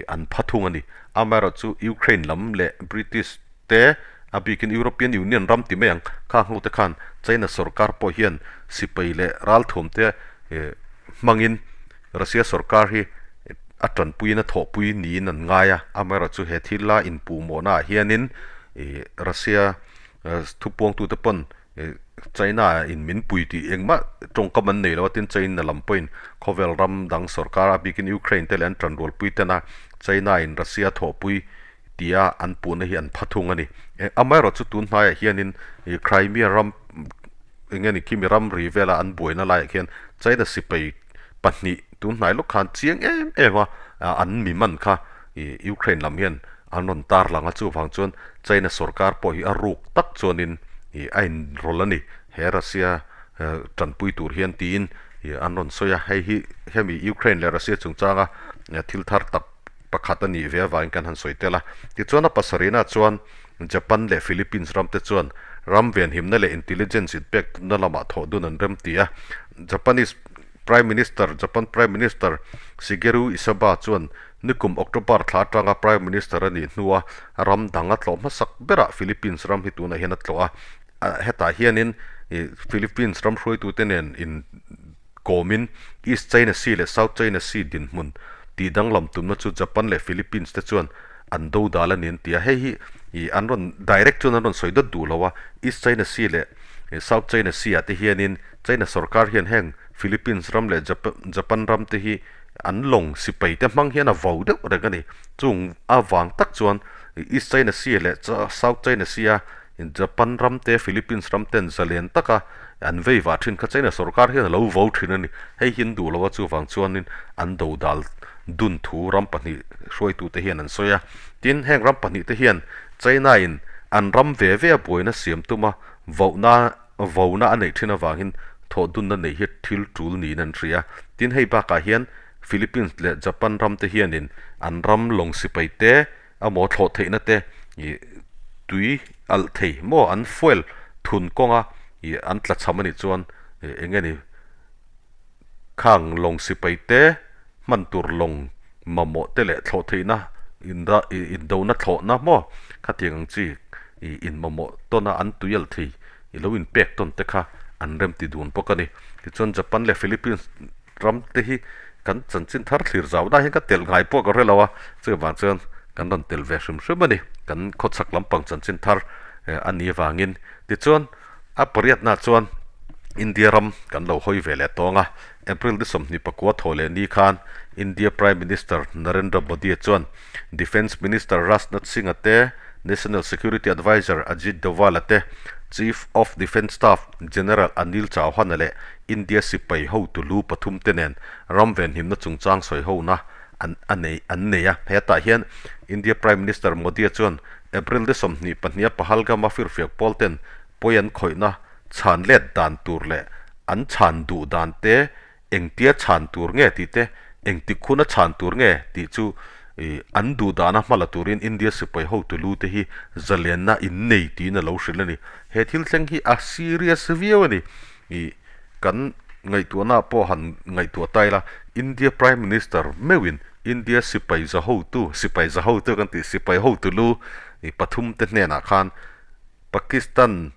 an pha thung a ni. Amaherawhchu Ukraine lam leh British te, a bikin European Union ram ti mai ang, kha hnute khan China sorkar pawh hian sipai leh ralthuam te hmangin Russia sorkar hi a tanpuiin a thawhpui niin an ngai a, amaherawhchu he thil la inpuhmawhnaah hianin Russia thupuangtute pawn China in min pui tih engmah tawngkam an nei lo a, tin China lam pawhin khawvel ram dang sorkar a bikin Ukraine te leh an tanrualpui tena China in Russia thawhpui tia an puhna hi an pha thung a ni. Amaherawhchu tun hnaiah hianin Crimea ram eng nge ni khimi ramri vela an buaina laiah khian China sipai pahnih tun hnai lawk khan chiang em em a an mi man kha Ukraine lam hian an rawn tar lang a, chuvang chuan China sorkar pawh hi a ruk tak chuanin a inrawlh a ni, he Russia tanpui tur hian tiin an rawn sawi a, hei hi hemi Ukraine leh Russia chungchanga thil thar tak pakhat a nih ve avangin kan han sawi tel a. Tichuan a pasarihna chuan Japan leh Philippines ram te chuan ram venhimna leh intelligence inpek tumna lamah thawh dun an rem ti a. Japanese Prime Minister Japan Prime Minister Shigeru Ishiba chuan nikum October thla atanga Prime Minister a nih hnua ram dang a tlawh hmasak berah Philippines ram hi tunah hian a tlawh a. Hetah hianin Philippines ram hruaitute nen in Kawmin East China Sea leh South China Sea dinhmun tih danglam tumna chu Japan leh Philippines te chuan an do dal a ni an ti a, hei hi ih an rawn direct chuan an rawn sawi dawt duh lo a, East China Sea leh South China Sea ah te hianin China sorkar hian heng Philippines ram leh Japan ram te hi an lawng sipai te hmang hian a vau deuh reng a ni. Chung avang tak chuan East China Sea leh South China Sea a Japan ram te, Philippines ram ten zalen taka an vei vah thin kha China sorkar hian a lo vo thin a ni. Hei hi an duh lo a, chuvang chuanin an do dal dun thu ram pahnih hruaitute hian an sawi a. Tin, heng ram pahnih te hian China in an ram ve ve a buaina siam tuma vohna vona a neih thin avangin thawh dunna neih hi thil tul niin an hria. Tin, hei bakah hian Philippines leh Japan ram te hianin an ram lawng sipai te A maw thlawh theihna te ih tui alh thei maw an fuel thun kawnga ih an tla cham a nih chuan ih eng nge ni khang lawng sipai te hman tur lawng mamawh te leh thlawh theihna inda ih indona thlawhna maw khatiang ang chi ih in mamawh tawn a an tui alh thei i lo inpek tawn te kha an rem ti dun bawk a ni. Tichuan Japan leh Philippines Ram te hi kan chanchin thar thlir zau dah hian ka telh ngai pawh ka hre lo a, chuvang chuan kan rawn telh ve hrim hrim a ni, kan khawchhak lampang chanchin thar a nih avangin. Tichuan a pariatnaah chuan India ram kan lo hawi ve leh tawng a, April ni 24 thaw leh ni khan India Prime Minister Narendra Modi chuan Defence Minister Rajnath Singh-a te, National Security Adviser Ajit Doval-a te, Chief of Defence Staff General Anil Chauhan-a leh India sipai hotu lu pathum te nen ram venhimna chungchang sawi hona an a nei an nei a. Hetah hian India Prime Minister Modi-a chuan April ni 22 a Pahalgam-a firfiak pawl ten pawi an khawihna chhan let dan tur leh an chhan duh dan te engtia chhan tur nge tih te engtik huna chhan tur nge tih chu an duh dana hma la turin India sipai hotu lu te hi zalenna in nei tiin a lo hrilh a ni. He thil thleng hi a serious viau a ni. Ih, kan ngaihtuahna pawh han ngaihtuah ta ila, India Prime Minister meuhin India sipai za hotu, sipai za hotu kan tih, sipai hotu lu ih pathum te hnenah khan Pakistan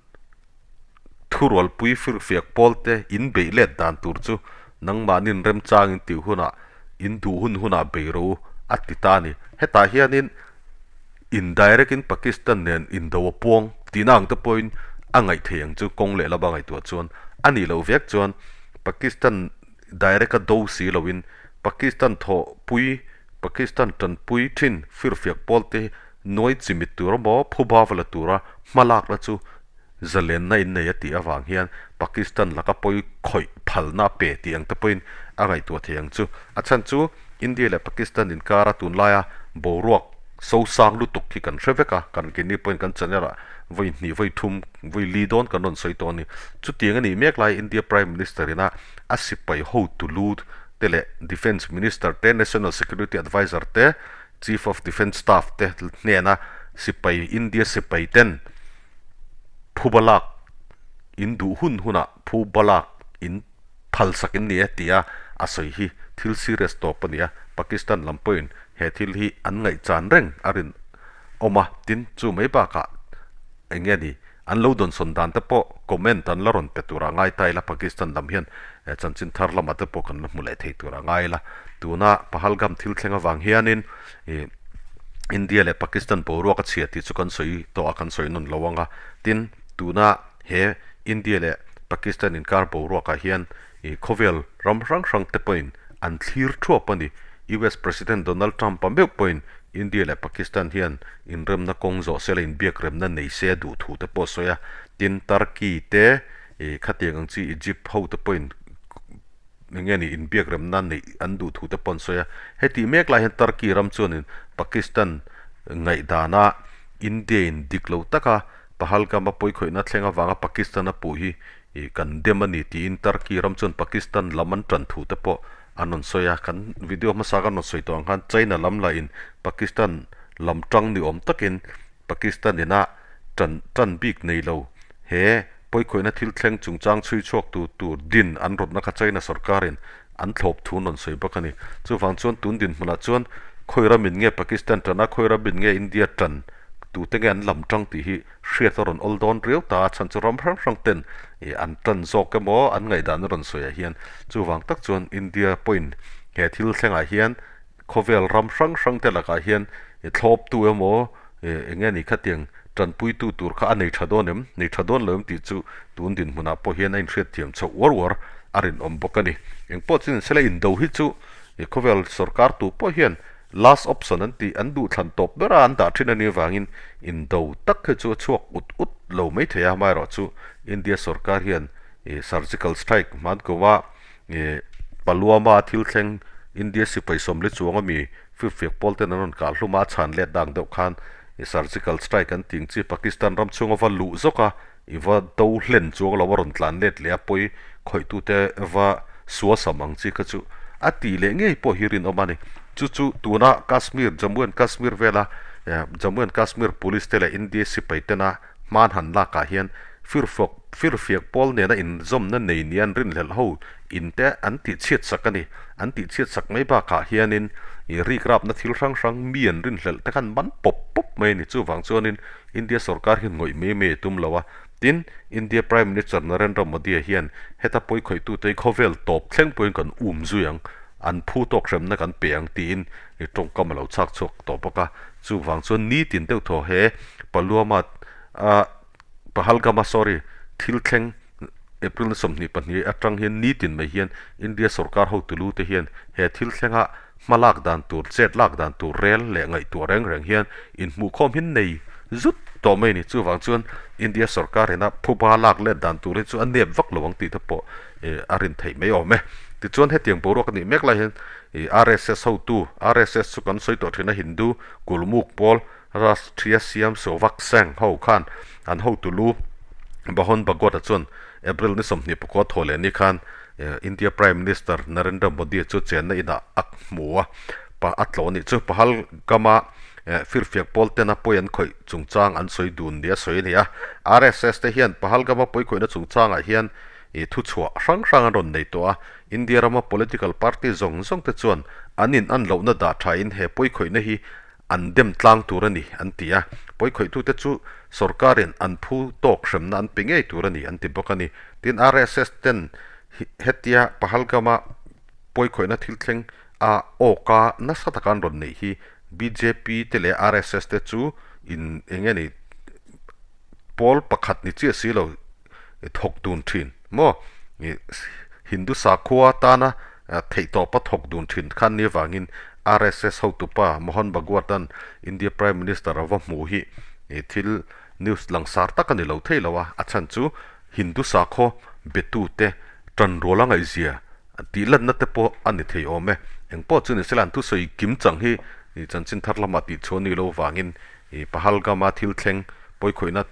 thurualpui firfiak pawl te in beih let dan tur chu nangmahnin remchangin tih hunah in duh hun hunah bei rawh u a ti ta a ni. Hetah hianin Indirect in Pakistan nen indo a puang tihna ang te pawhin a ngaih thei ang chu kawng leh lama ngaihtuah chuan a nih loh vek chuan Pakistan direct a do si loin Pakistan thawhpui Pakistan tanpui thin firfiak pawl te hi nuai chimit tur emaw phuba va la tura hmalakna chu zalenna in nei a tih avang hian Pakistan laka pawi khawih phalna a pe tih ang te pawhin a ngaihtuah thei ang chu. A chhan chu India leh Pakistan inkara tunlaia boruak so sang lutuk hi kan hre vek a, kan keini pawhin kan channel ah vawi hnih vawi thum vawi li dawn kan rawn sawi tawh a ni. Chutiang a nih mek lai India Prime Minister ina a sipai hotu lu te leh Defence Minister te, National Security Adviser te, Chief of Defence Staff te hnena sipai India sipai ten phuba lak. In duh hun hunah phu balak in phalsak in ni e tia a sawi hi thil serious tawp a ni a, Pakistan lam pawhin he thil hi an ngaihchan reng a rinawm a, tin chu mai bakah eng nge ni an lo dawnsawn dan te pawh comment an la rawn pe turah ngai ta ila Pakistan lam hian chanchin thar lamah te pawh kan la hmu leh thei turah ngai ila tuna Pahalgam thil thleng avang hianin ih India leh Pakistan boruak a chhia tih chu kan sawi tawh a kan sawi nawn lo ang a, tin tuna he India leh Pakistan inkar boruakah hian ih khawvel ram hrang hrang te pawhin an thlir thuap a ni. US President Donald Trump-a meuh pawhin India leh Pakistan hian inremna kawng zawh sela inbiakremna nei se a duh thu te pawh a sawi a. Tin, Turkey te ih khatiang ang chi Egypt ho te pawhin eng nge ni inbiakremna neih an duh thu te pawh an sawi a. Hetih mek lai hian Turkey ram chuanin Pakistan ngaihdana India-in dik lo taka Pahalgam-a pawikhawihna thleng avanga Pakistan-a puh hi kan dem a ni tiin Turkey ram chuan Pakistan lam an tan thu te pawh an rawn sawi a. Kan video hmasa kan rawn sawi tawh ang khan China lam lahin Pakistan lam tang ni awm takin Pakistan ina tan tan bik nei lo he pawikhawihna thil thleng chungchang chhui chhuak tu tur din an rawtna kha China sorkarin an thlawp thu an rawn sawi bawk a ni. Chuvang chuan tun dinhmunah chuan khawi ramin nge Pakistan tan a, khawi ramin nge India tan tute nge an lam tang tih hi hriat a rawn awl dawn riau ta a, chhan chu ram hrang hrang ten ih an tan zawk emaw an ngaihdan a rawn sawi ah hian chuvang tak chuan India pawhin he thil thlengah hian khawvel ram hrang hrang te lakah hian ih thlawptu emaw ih eng nge ni khatiang tanpuitu tur kha a nei tha dawn em, nei tha dawn lo em tih chu tun dinhmunah pawh hian a inhriat thiam chhoh uar uar a rinawm bawk a ni. Engpawh chu nisela indo hi chu ih khawvel sorkar tu pawh hian Last option an tih an duhthlan tawp bera an dah thin a nih avangin indo tak hi chu a chhuak ut ut lo mai thei a, amaherawhchu India sorkar hian ih surgical strike hman kuma ih Paluama thil thleng India sipai sawmli chuang ami firfiak pawl ten an rawn kah hlum a, a chhan let dang deuh khan ih surgical strike an tih ang chi Pakistan ram chhunga va luh zawk a I va do hlen chuang lo a rawn tlan let leh a pawi khawihtute va suasam ang chi kha chu a tih leh ngei pawh hi rinawm a ni. Chu chu tuna Kashmir, Jammu and Kashmir vela Jammu and Kashmir Police te leh India sipai tena hman han lakah hian firfawk firfiak pawl nena inzawmna nei nia an rinhlelh ho in te an tihchhiat sak a ni. An tihchhiat sak mai bakah hianin ih rikrapna thil hrang hrang mi an rinhlelh te khan man pawp pawp mai a ni. Chuvang chuanin India sorkar hian ngawih mai mai a tum lo a, tin, India Prime Minister Narendra Modi-a hian heta pawikhawih tute hi khawvel tawp thleng pawhin kan um zui ang, an phu tawk hremna kan pe ang tiin i tawngkam a lo chhak chhuak tawh bawk a. Chuvang chuan nitin deuh thaw he Paluama a Pahalgama sorry thil thleng April ni 22 atang hian nitin mai hian India sorkar hotu te hian he thil thlenga Hma lak dan tur, chet lak dan tur rel leh ngaihtuah reng reng hian inhmuhkhawm hi nei zut tawh mai a ni. Chuvang chuan India sorkar ina phuba lak let dan tur hi chu a nep vak lo ang tih te pawh a rin theih mai awm e. Tichuan hetiang boruak a nih mek lai hian RSS hotu, RSS chu kan sawi tawh thin a Hindu kulmuk pawl Rashtriya Siam Sevak Sangh ho khan an hotu lu Bahon Bhagwat-a chuan April ni 29 thaw leh ni khan India Prime Minister Narendra Modi chu chenna inah a hmu a, pa a tlawh nih chu Pahalgam-a firfiak pawl tena pawi an khawih chungchang an sawi dun nia sawi a ni a. RSS te hian Pahalgam-a pawi khawihna chungchangah hian thuchhuah hrang hrang an rawn nei tawh a, India rama political party zawng zawng te chuan an in an lohna dah thain he pawi khawihna hi an dem tlang tur a ni, an ti a. Pawikhawih-tute chu sorkarin an phu tawk hremna an pe ngei tur a ni, an ti bawk a ni. Tin, RSS ten hetia Pahalgam-a pawikhawihna thil thleng a awka nasa taka an rawn neih hi bjp te leh RSS te chu in eng nge ni pawl pakhat ni chiah si lo thawk dun thin maw? Hindu sakhua tana theihtawpa thawk dun thin khan ni avangin RSS hotupa Mohan Bhagwat-a'n India Prime Minister a va hmuh hi thil news langsar tak a ni lo thei lo a, a chhan chu Hindu sakhaw betute tanrual a ngaihzia tih lanna te pawh a ni thei awm e. Engpawh chu ni sela an thusawi kim chang hi chanchin thar lamah tihchhuah a nih loh vangin Ih Pahalgam-a thil thleng pawikhawihna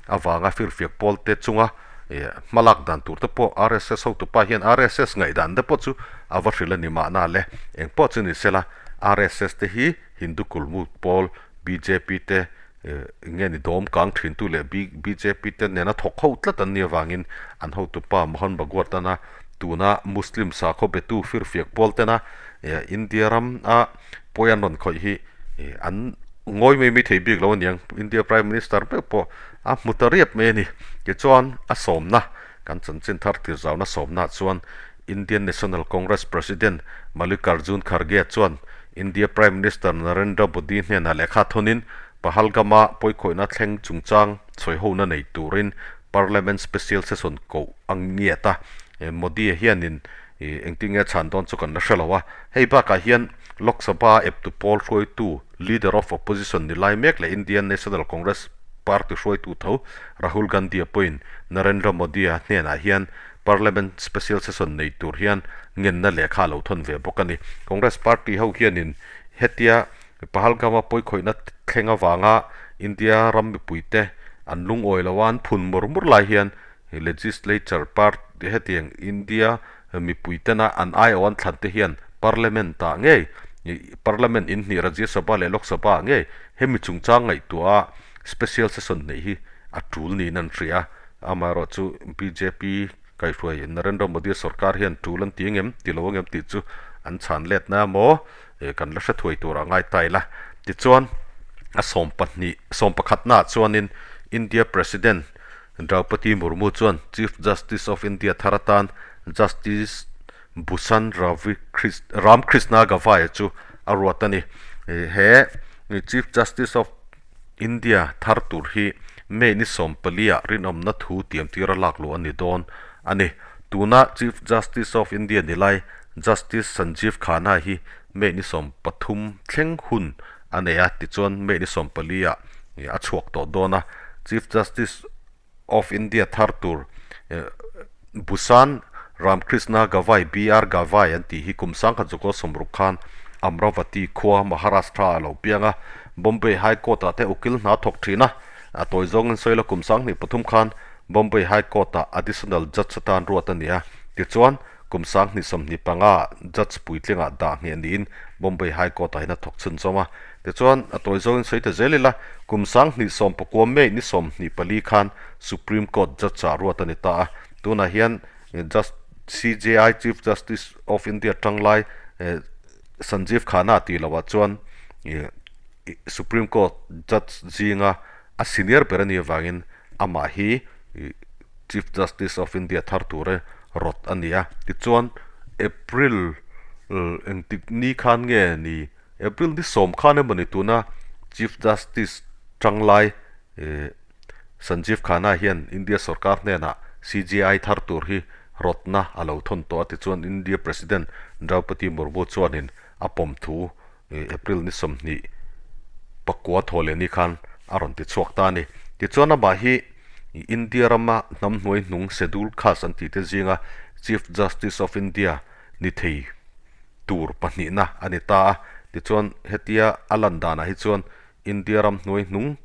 avanga firfiak pawl te chunga ih hma lak dan tur te pawh RSS hotupa hian RSS ngaihdan te pawh chu a va hrilh a ni mahna le. Eng pawh chu ni sela RSS te hi Hindu kulmut pawl bjp te. Eng nge ni dawm kang thintu leh bjp te nena thawk ho tlat an nih avangin an hotupa Mohan Bhagwat tana tuna Muslim sakhaw betu firfiak pawl tena India ram a pawi an rawn khawih hi an ngawi mai mai thei bik lo aniang. India Prime Minister meuh pawh a hmu ta riap mai a ni. Tichuan a sawmna kan chanchin thar tirzauna sawmnaah chuan Indian National Congress President Mallikarjun Kharge chuan India Prime Minister Narendra Modi hnenah lehkha thawnin Pahalgam-a pawikhawihna thleng chungchang sawihona nei turin Parliament Special Session koh a ngiat a. Modi hianin engtin nge a chhan dawn chu kan la hre lo a. Hei bakah hian Lok Sabha eptu pawl hruaitu Leader of Opposition ni lai mek leh Indian National Congress party hruaitu tho Rahul Gandhi-a pawhin Narendra Modi-a hnenah hian Parliament Special Session nei tur hian ngenna lehkha a lo thawn ve bawk a ni. Congress party ho hianin hetia Pahalgam-a pawikhawihna thleng avanga India ram mipuite an lungawi lo a, an phun mur mur lai hian Legislature party hetiang India mipuitena an aiawh an thlan te hian Parliament-ah ngei Parliament inhnih Rajya Sabha leh Lok Sabha-ah ngei hemi chungchang ngaihtuah a Special Session neih hi a tul niin an hria a. Amaherawh chu bjp kaihhruai Narendra Modi sorkar hian tul an ti angem ti lo angem tih chu an chhan letna emaw kan la hre thuai tur a ngai ta ila. Tichuan a 12 11 naah chuanin India President Draupadi Murmu chuan Chief Justice of India thar atan Justice Bhushan Ravi Ramkrishna Gavai chu a ruat a ni. He Chief Justice of India thar tur hi May ni 14 ah rinawmna thu tiamtir a lak luh a ni dawn a ni. Tuna Chief Justice of India ni lai Justice Sanjeev Khanna hi May ni 13 thleng hun a nei a, tichuan May ni 14 ah a chhuak tawh dawn a. Chief Justice of India thar tur Bhushan Ramkrishna Gavai, BR Gavai, an tih hi kum 1960 khan Amravati khua Maharashtra a lo piang a, Bombay High Court ah te ukil hna thawk thin a, a tawi zawngin sawi la kum 2003 khan Bombay High Court ah Additional Judge atan ruat a ni a, tichuan kum 2025 ah Judge puitlingah dah ngheh niin Bombay High Court ah hian a thawk chhunzawm a. Tichuan, a tawi zawngin sawi ta zel ila, kum 2019 May ni 24 khan Supreme Court Judge-ah ruat a ni ta a. Tunah hian Just CJI Chief Justice of India tanglai Sanjeev Khanna tih lohah chuan Supreme Court Judge zinga a senior ber a nih avangin amah hi Chief Justice of India thar tura rawt a ni a. Tichuan, April engtik ni khan nge ni April ni 10 khan emawni tuna Chief Justice tanglai Sanjeev Khanna hian India sorkar hnenah CJI thar tur hi rawtna a lo thawn tawh a tichuan India President Draupadi Murmu chuanin a pawm thu April ni 29 thaw leh ni khan a rawn ti chhuak ta a ni. Tichuan amah hi India rama hnam hnuai hnung Scheduled Caste an tih te zinga Chief Justice of India ni thei tur pahnihna a ni ta a. Tichuan hetia a lan danah hi chuan India ram hnuai hnung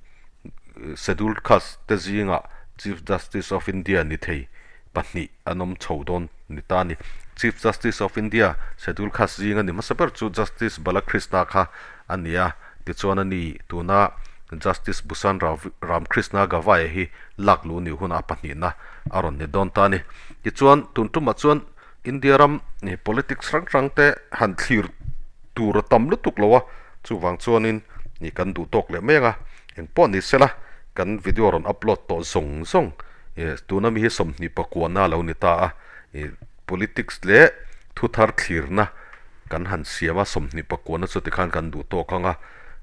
Scheduled Caste te zingah Chief Justice of India ni thei pahnih an awm chho dawn ni ta a ni. Chief Justice of India Scheduled Caste zinga ni hmasa ber chu Justice Balakrishna kha a ni a, tichuan a ni tuna Justice Bhushan Ramkrishna Gavai hi lak luh nih hunah pahnihna a rawn ni dawn ta a ni. Tichuan tun tumah chuan India ram politics hrang hrang te han thlir tur a tam lutuk lo a, chuvang chuanin ih kan duh tawk leh mai ang a, engpawh ni sela kan video rawn upload tawh zawng zawng ih tuna mi hi 29 a lo ni ta a, ih politics leh thu thar thlirna kan han siam a 29 chu tikhan kan duh tawk ang a,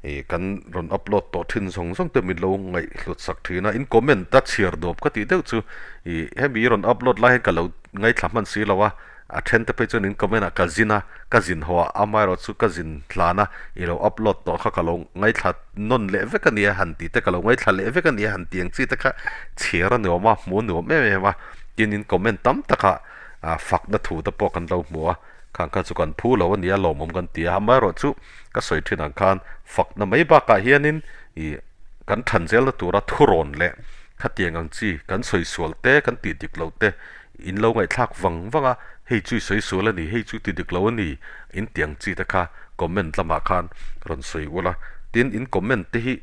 ih kan rawn upload tawh thin zawng zawng te min lo ngaihhlut sak thin a, in comment a chhiar dawp ka tih deuh chu ih hemi rawn upload lai hian ka lo ngaithla hman si lo a. A then te phei chuan in comment ah ka zin a, ka zin haw a, amaherawh chu ka zin hlan a, i lo upload tawh kha ka lo ngaithla nawn leh vek a nia han tih te, ka lo ngaithla leh vek a nia han tih ang chi te kha chhiar a nuam a, hmuh a nuam em em a, tin in comment tam tak ah fakna thu te pawh kan lo hmu a, khang kha chu kan phu lo a nia lawmawm kan ti a, amaherawh chu ka sawi thin ang khan fakna mai bakah hianin ih kan than zelna tura thurawn leh khatiang ang chi kan sawi sual te kan tih dik loh te In lo ngaihthlak vang vang a, hei chu i sawi sual a ni, hei chu ti dik lo a ni, in ti ang chi te kha comment lamah khan rawn sawi ula. Tin, in comment te hi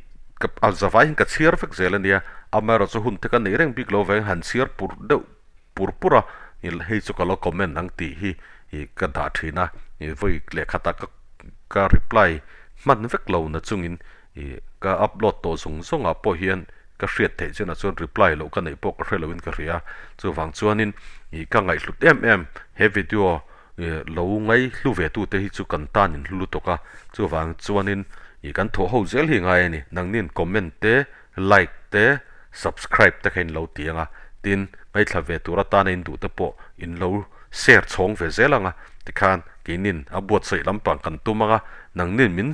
ka a zavai hian ka chhiar vek zel a nia, amaherawhchu hun te ka neih reng bik lo vang han chhiar pur deuh pur pur a, hei chu ka lo comment ang tih hi ih ka dah thin a, ih vawi leh khatah ka ka reply hman vek lo na chungin ih ka upload tawh zawng zawng ah pawh hian ka hriat theih chinah chuan reply loh ka neih pawh ka hre loin ka hria, chuvang chuanin ih ka ngaihhlut em em he video ih lo ngaihlu ve tute hi chu kan tan in hlu lutuk a, chuvang chuanin ih kan thawh ho zel hi ngai a ni, nangnin comment te like te subscribe te kha in lo ti ang a, tin ngaithla ve tur atana in duh te pawh in lo share chhawng ve zel ang a, tikhan keinin a buatsaih lampang kan tum ang a, nangnin min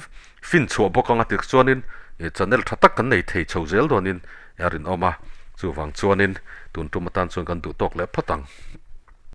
fin chhuah bawk ang a tik chuanin channel tha tak kan nei thei chho zel dawnin a rinawm a, chuvang chuanin tun tum atan chuan kan duh tawk leh phawt ang.